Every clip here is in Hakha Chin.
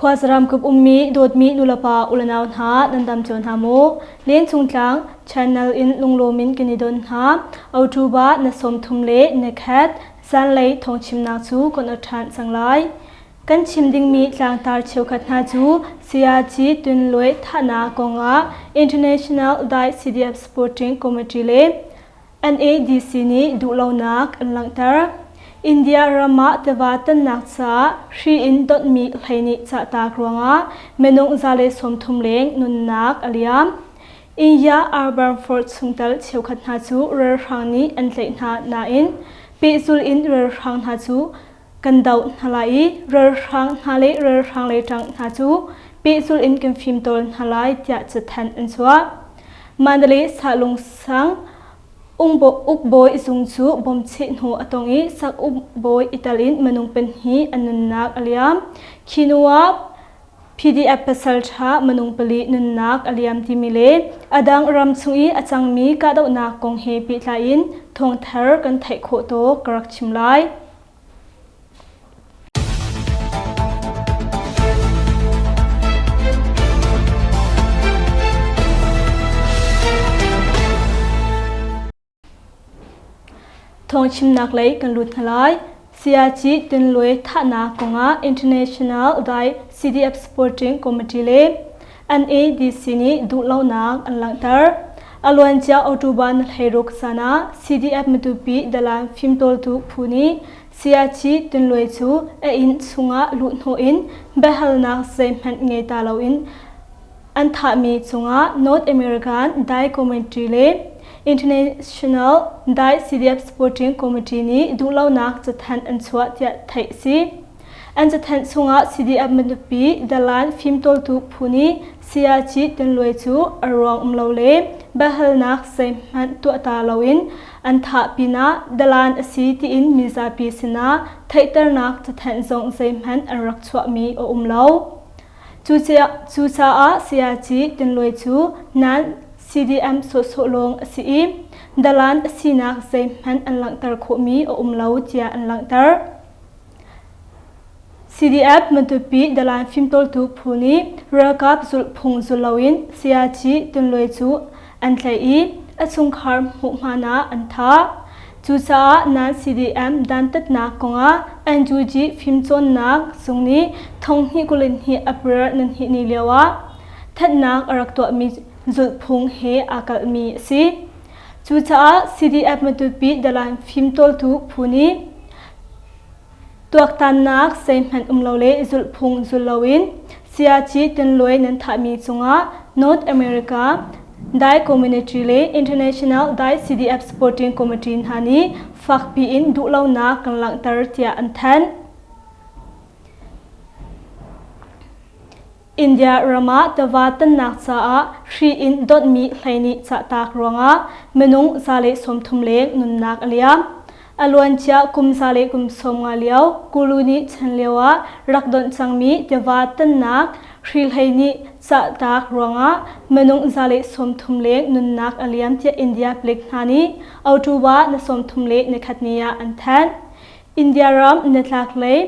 Khuazaram kup ummi dawtmi nulepa ulenau hna nan dam cio hna maw? Lencung tlang channel in lunglawm in kan i don hna. October na 30 le na khat zanlei thawngchimnak cu kan ot ṭhan cang lai. Kan chim dingmi tlangtar cheukhat hna cu Sayaci Tun Lue thahnak kongah International Dai CDF Supporting Committee le NADC nih duhlonak an langhter. India ram ah tiva tannak caah hri in donhmi hlei nih cahtak ruangah minung 130 leng nunnak a liam. India Urban Fort chungtel cheukhat hna cu ralhrang nih an tlaih hna nain pehzul in ralhrang hna cu kan doh hna lai i ralhrang hna le ralhrang lei ṭang hna cu pehzul in kan fimtawl hna lai tiah cathanh an chuah. Mandalay Sahlung sang ukbawi zung cu bomcheh hnu a tong i sak ukbawi i tel in minung pahnih an nunnak a liam. Khi hnu ah PDF pasalṭha minung pali nunnak a liam timi le a dang ram chung i a cangmi kahdohnak kong he pehtlai in thawngthar kan theih khawh tawk ka rak chim lai. Thawngchimnak lei kan lut hna lai. Sayaci Tin Lue thahnak kongah International Dai CDF Supporting Committee le NADC nih duhlonak an langhter. A luancia October ni 16 zan ah CDF Matupi dalan fimtawltu phu nih Sayaci Tin Lue cu a inn chungah luhhnawh in biahalnak zeihmanh ngei ta loin an thahmi cungah North American Dai Committee le International Dai CDF Supporting Committee nih duhlonak cathanh an chuah tiah theih a si. An cathanh chungah CDF nupi dalan fimtawltu phu nih Sayaci Tin Luai cu a ruang um lo le biahalnak zeihmanh tuah ta loin an thah pinah dalan a si tiin mizapi sinah theihternak cathanh zong zeihmanh an rak chuahmi a um lo. Cucaah Sayaci Tin Luai cu nan CDM sawhsawh lawng a si i dalan a sinak zeihmanh an langhter khawhmi a um lo tiah an langhter. CDF Matupi dalan fimtawltu phu nih ralkap zulhphung zul loin Sayaci Tin Luai cu an tlaih i a chungkhar hmuhhman ah an thah. Cucaah nan CDM dantatnak kongah NUG fimcawnnak zung nih thonghnih 22 April nan hih ni lio ah thanhnak a rak tuahmi zulhphung he aa kalhmi a si. Cucaah CDF Matupi dalan fimtawltu phu nih tuaktannak zeihmanh um lo le zulhphung zul loin Siaci Tinluai nan thahmi cungah North America Dai Community le International Dai CDF Supporting Committee hna nih fakpi in duhlonak kan langhter tiah an thanh. India ram ah tiva tannak caah hri in donhmi hlei nih cahtak ruangah minung 130 leng nunnak a liam. A luancia kum 150 lio Kulu nih chan lio ah rak donh cangmi tiva tannak hri hlei nih cahtak ruangah minung 130 leng nunnak a liam tiah India palik hna nih October ni 31 ni ah an thanh. India ram nitlaklei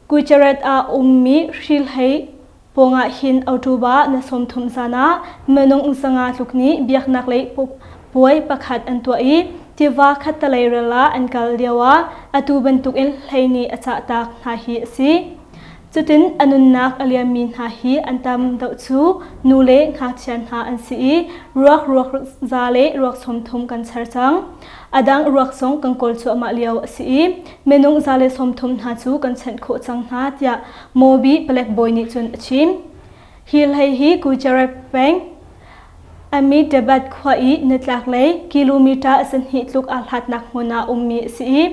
Gujarat ah ummi hrilhei pawngah hin October ni 30 zan ah minung 500 tluk nih biaknak lei puai pakhat an tuah i tiva khattalei ral ah an kal lio ah atu bantukin hlei nih a cahtak hna hi a si. Cutin a nunnak a liammi hna hi an tam deuh cu nu le ngakchia hna an si i ruak ruak za le ruak 30 kan char cang. A dang ruak zong kan kawl cuahmah lio a si i minung 130 hna cu kan chanh khawh cang hna tiah Mobi palek bawi nih cun a chim. Hi hlei hi Gujarat peng Ahmedabad khua i nitlaklei kilometer 2 tluk aa hlatnak hmun ah ummi a si i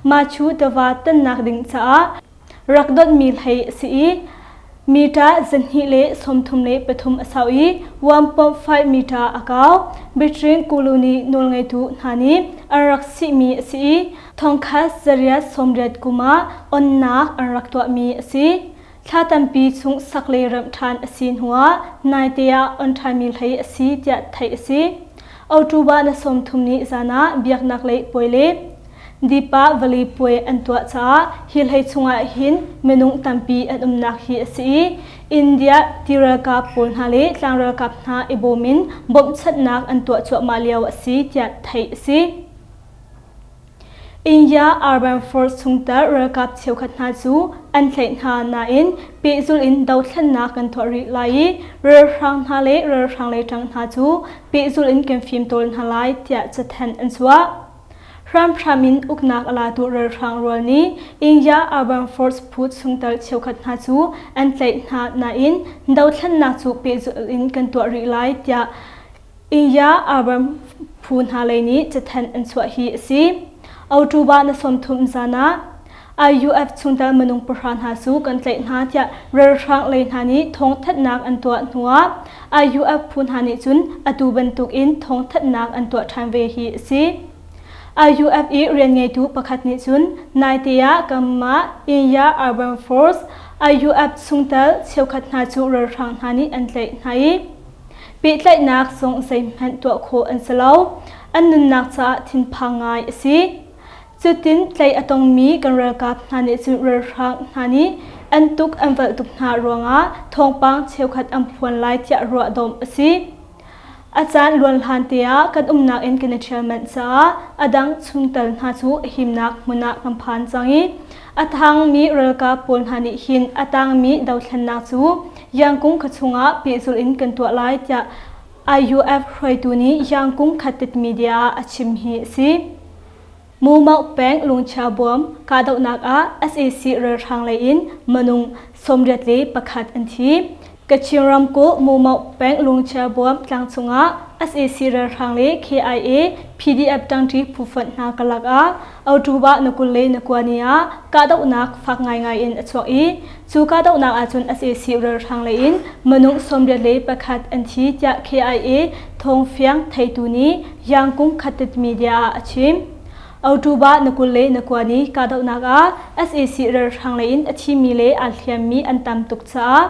Machu tiva tannak ding caah rak donhmi hlei a si i meter 233 a sau i 1.5 meter a kau. Bitrin Colony nawlngeitu hna nih an rak sihmi a si i thongkhat zariat sawmriat kum ah onnak an rak tuahmi a si. Thla tampi chung sak le remh ṭhan a si hnuah naite ah on ṭhanmi hlei a si tiah theih a si. October na 30 ni zan ah biaknak lei puai le Deepavali puai an tuah caah hi hlei chungah hin minung tampi an umnak hi a si i India ti ralkap pawl hna le tlang ralkap hna i bawm in bawmhchanhnak an tuah cuahmah lio a si tiah theih a si. India Urban Force chungtel ralkap cheukhat hna cu an tlaih hna nain pehzulh in dothlennak kan tuah rih lai i ralhrang hna le ralhrang lei ṭang hna cu pehzulh in kan fimtawl hna lai tiah cathanh an chuah. Hramhram in uknak a latu ralhrang rual nih India Urban Force phu chungtel cheukhat hna cu an tlaih hna nain dothlennak cu pehzulh in kan tuah rih lai tiah India Urban phu hna lei nih cathanh an chuah hi a si. October na 30 zan ah IUF chungtel minung pahra hna cu kan tlaih hna tiah ralhrang lei hna nih thawngthanhnak an tuah hnuah IUF phu hna nih cun atu bantukin thawngthanhnak an tuah ṭhan ve hi a si. IUF i rianngeitu pakhat nih cun naite ah kanmah India Urban Force IUF chungtel cheukhat hna cu ralhrang hna nih an tlaih hna i pehtlaihnak zong zeihmanh tuah khawh an si lo. An nunnak caah thinphang ngai a si. Cutin tlaih a tongmi kan ralkap hna nih cun ralhrang hna nih an tuk an valh tuk hna ruangah thawngpang cheukhat an phuan lai tiah ruahdawmh a si. A caan luan hlan te ah kan umnak in kan i ṭhial manh caah a dang chungtel hna cu himnak hmun ah kan phan cang i a thangmi ralkap pawl hna nih hin a tangmi dothlennak cu Yangkung khuachung ah pehzulh in kan tuah lai tiah IUF hruaitu nih Yangkung Khatit Media ah a chim hi a si. Mumauk peng Lungchia buam kahdohnak ah sac ralhrang lei in minung 81 an thi. Kachin ramkulh Mumauk peng Lungchia buam tlang chungah sac ralhrang le KIA PDF ṭangṭi phufonh hna karlak ah October na 20 le na kua ni ah kahdohnak fak ngaingai in a chuak i cu kahdohnak ahcun sac ralhrang lei in minung 81 an thi tiah KIA thawngfiang theitu nih Yangkung Khatit Media ah a chim. October na 20 le na kua ni kahdohnak ah sac ralhrang lei in a thimi le aa hliammi an tam tuk caah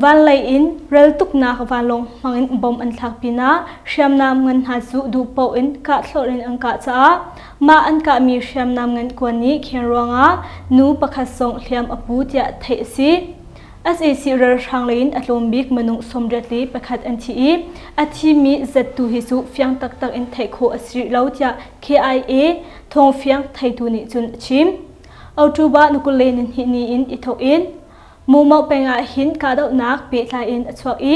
vanlei in raltuknak vanlawng hmangin bom an thlak pinah hriamnam ngan hna cu duh paoh in kah thlorh in an kah caah mah an kahmi hriamnam ngan kuan nih khen ruangah nu pakhat zong hliam a pu tiah theih a si. Sac ralhrang lei in a tlawm bik minung 81 an thi i a thimi zattu hi cu fiang taktak in theih khawh a si rih lo tiah KIA thawngfiang theitu nih cun a chim. October ni 22 ni in i thawk in Mumaw peng ah hin kahdohnak pehtlai in a chuak i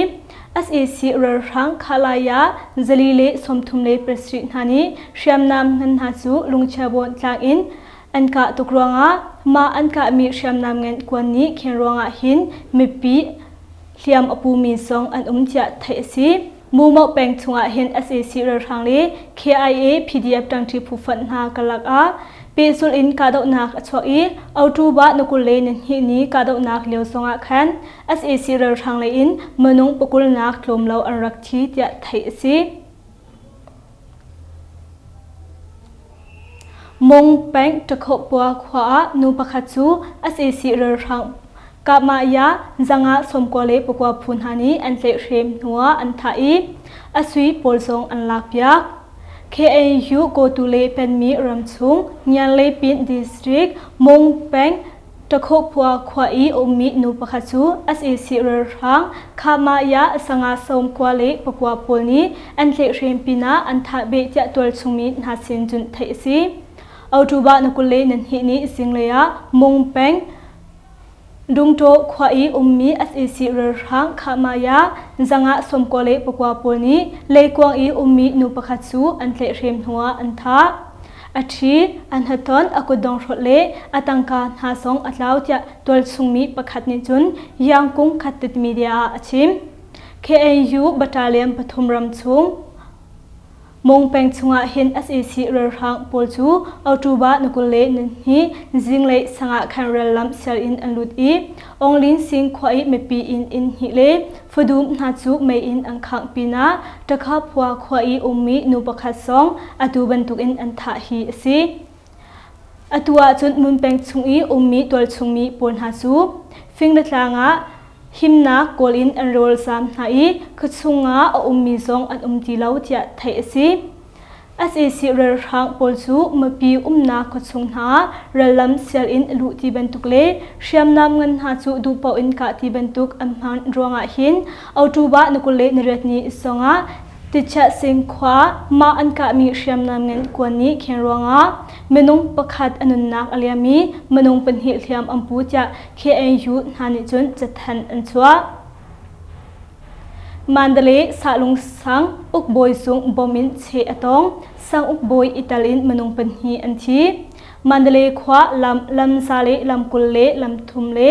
sac ralhrang Khalaya zali le 37 hna nih hriamnam ngan hna cu lungchia bawn tlang in An kah tuk ruangah mah an kahmi hriamnam ngan kuan nih khen ruangah hin mipi hliam a pumi zong an um tiah theih a si. Mumoh peng chungah hin sac ralhrang le KIA PDF ṭangṭi phu fonh hna karlak ah pehzulh in kahdohnak a chuak i October na 22 ni kahdohnak lio zongah khan sac ralhrang lei in minung pakulnak tlawm lo an rak thi tiah theih a si. Mong peng Ṭakhawhpua khua ah nu pakhat cu sac ralhrang Kahmah zanga 94 phu hna nih an tlaihhrem hnuah an thah i a sui pawl zong an lakpiak. KNU Kawtule penmi ramchung Ngianlepin District Mong peng Ṭakhawhphua khua i a ummi nu pakhat cu sac ralhrang Khahmah sanga 99 pawl nih an tlaihhrem pinah an thah beh tiah tualchung mi hna sin cun theih a si. October na 22 ni zinglei ah Mung peng Dungṭaw khua i ummi sac ralhrang Khahmah zanga 99 pawl nih leikuang i ummi nu pakhat cu an tlaihhrem hnuah an thah. A ṭhi, a hnaton, a kutdong hrolh le a tangka hna zong a tlau tiah tualchungmi pakhat nih cun Yangkung Khattit Media ah a chim. KNU Battalion pathum ram chung Mong peng chungah hin sac ralhrang pawl cu October na 22 zinglei sangah khan rallam sial in an lut i Onglin Sing khua i mipi inn inn hnih le Fadum hna cu mei in an khangh pinah Ṭakhaphua khua i ummi nu pakhat zong atu bantukin an thah hi a si. Atu ahcun Mun peng chung i ummi tualchungmi pawl hna cu fing le tlang ah himnak kawl in an rawlzam hna i khuachung ah a ummi zong an um ti lo tiah theih a si. Sac ralhrang pawl cu mipi umnak khuachung hna ah rallam sial in luh ti bantuk le hriamnam ngan hna cu duhpaoh in kah ti bantuk an hman ruangah hin October ni 28 ni zongah Tichiah Sing khua mah an kahmi hriamnam ngan kuan nih khen ruangah minung pakhat a nunnak a liam i minung pahnih hliam an pu tiah KNU hna nih cun cathanh an chuah. Mandalay Sahlung sang ukbawi zung bom in cheh a tong. Sang ukbawi i tel in minung pahnih an thi. Mandalay khua lam lamza le lam 20 le lam thum le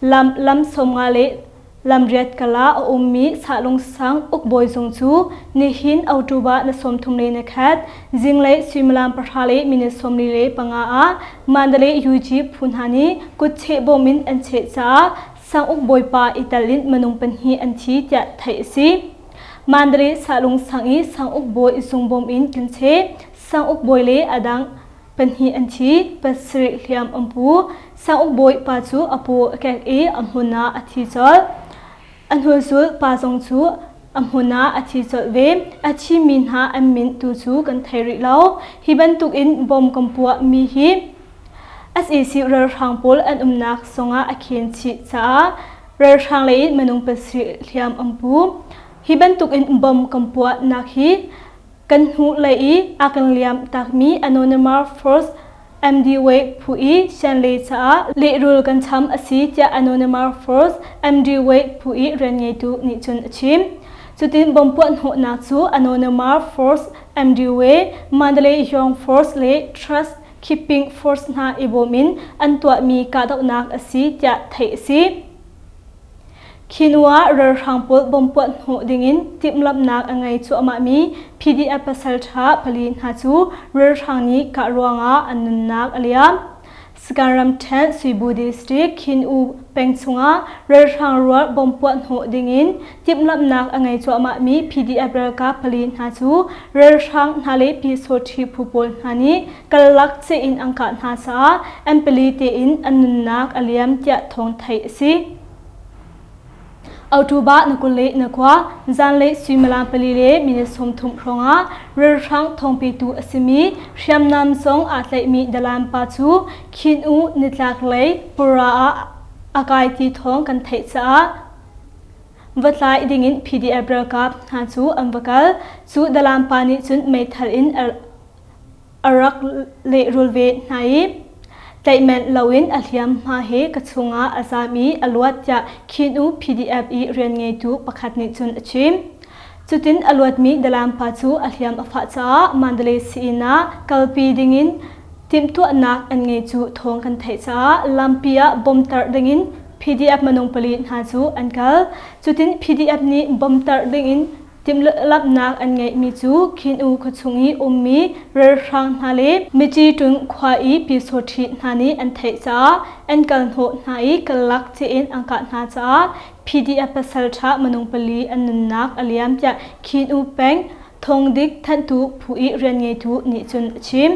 lam lam 50 le lamriat kala a ummi Sahlung sang ukbawi zung cu nihin October na 31 zinglei suimilam 10 le minute 45 ah Mandalay UG phu hna nih kutcheh bom in an cheh caah Sanguk bawipa i tel in minung pahnih an thi tiah theih a si. Mandalay Sahlung sang i Sanguk bawi zungbawm in kan che. Sanguk bawi le a dang pahnih an thi, pasarih hliam an pu. Sanguk bawi pa cu a paw a kek i a hmun ah a thi colh. A hnulzul pa zong cu a hmun ah a thi colh ve. A thimi hna an min tu cu kan thei rih lo. Hi bantukin bom kan puah mi hi Sac ralhrang pawl an umnak zongah a khen chih caah ralhrang lei in minung pasarih hliam an pu. Hi bantukin bomb kan puahnak hi kan hnu lei i a kan liam takmi Anonymous Force MD Wake phu i Shanley caah lehrul kan cham a si tiah Anonymous Force MD Wake phu i rianngeitu nih cun a chim. Cutin bomb puahhnawhnak cu Anonymous Force MD Way, Mandalay Young Force le Trust Keeping Force hna i bawm in an tuahmi kahdohnak a si tiah theih a si. Khi hnu ah ralhrang pawl bomb puah hnawh dingin timhlamhnak a ngei cuahmahmi PDF pasalṭha pali hna cu ralhrang nih kah ruangah an nunnak a liam. Sagaing ramṭhen Suibu District Khin-U peng chungah ralhrang rual bomb puah hnawh dingin timhlamhnak a ngei cuahmahmi PDF ralkap pali hna cu ralhrang hna le pyisawṭhi phu pawl hna nih karlak cheh in an kah hna caah an pali tein an nunnak a liam tiah thawng theih a si. October na 29 zanlei suimilam pali le minute 30 hrawngah ralhrang thawngpetu a simi hriamnam zong aa tlaihmi dalan pa cu Khin-U nitlak lei Pura ah a kai ti thawng kan theih caah va tlai dingin PDF ralkap hna cu an va kal. Cu dalan pa nih cun meithal in a rak lehrul ve hna i tlaihmenh loin a hliamhma he ka chungah a zaam i a luat tiah Khin-U PDF i rianngeitu pakhat nih cun a chim. Cutin a luatmi dalan pa cu a hliam a fah caah Mandalay sii-inn ah kalpi dingin timhtuahnak an ngei cu thawng kan theih caah lampi ah bom tarh dingin PDF minung pali hna cu an kal. Cutin PDF nih bom tarh dingin Timhlamhnak an ngeihmi cu Khin-U khuachung i ummi ralhrang hna le Mici-ṭun khua i pyusawṭhi hna nih an theih caah an kalhnawh hna i karlak in an kah hna caah PDF pasalṭha minung pali an nunnak a liam tiah Khin-U peng thawngdik thanhtu phu i rianngeitu nih cun a chim.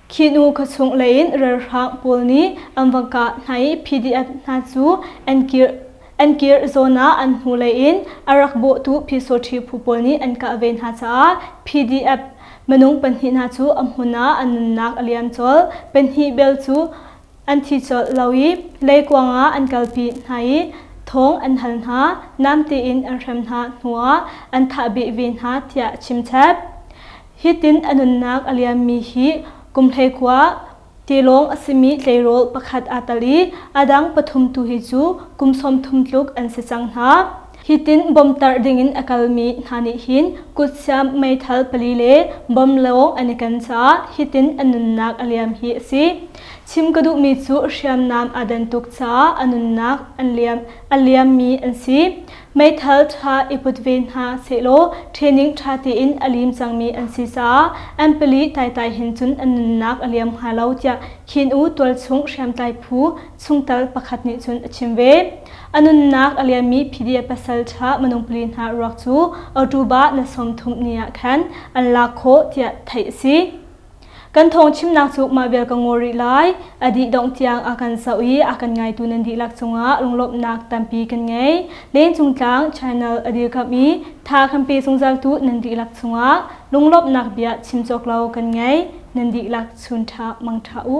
Khi hnu khuachung lei in ralhrang pawl nih an va kah hna i PDF hna cu an kir an kir zawn ah an hnulei in a rak bawhtu Pyusawṭhi phu pawl nih an kah ve hna caah PDF minung pahnih hna cu a hmun ah an nunnak a liam colh. Pahnih bel cu an thi colh lo i leikuang ah an kalpi hna i thawng an hal hna, namte in an hrem hna hnuah an thah beh ve hna tiah a chimchap. Hitin a nunnak a liammi hi kum 19 tilawng a simi tleirawl pakhat aa tel i a dang pathum tu hi cu kum 30 tluk an si cang hna. Hitin bom tarh dingin a kalmi hna nih hin kutsiam meithal pali le bom lawng an i ken caah hitin a nunnak a liam hi a si. Chim ka duhmi cu hriamnam aa dan tuk caah a nunnak an liam, a liammi an si. Meithal ṭha i put ve hna sehlaw training ṭha tein a lim cangmi an si caah an pali taitai hin cun an nunnak a liam hnga lo tiah Khin-U tualchung hriamtlai phu chungtel pakhat nih cun a chim ve. A nunnak a liammi PDF pasal ṭha minung pali hna ruak cu October na 30 ni ah khan an lak khawh tiah theih a si. Kan thawng chimnak cu mah vial ka ngawl rih lai. A dih dongh tiang a kan zoh i a kan ngaitu nan dihlak cungah lunglawmhnak tampi kan ngei. Lengcung Tlang channel a dirkamh i tha kan pe zungzaltu nan dihlak cungah lunglawmhnak bia chim cawk lo kan ngei. Nan dihlak chun ṭha mang ṭha u.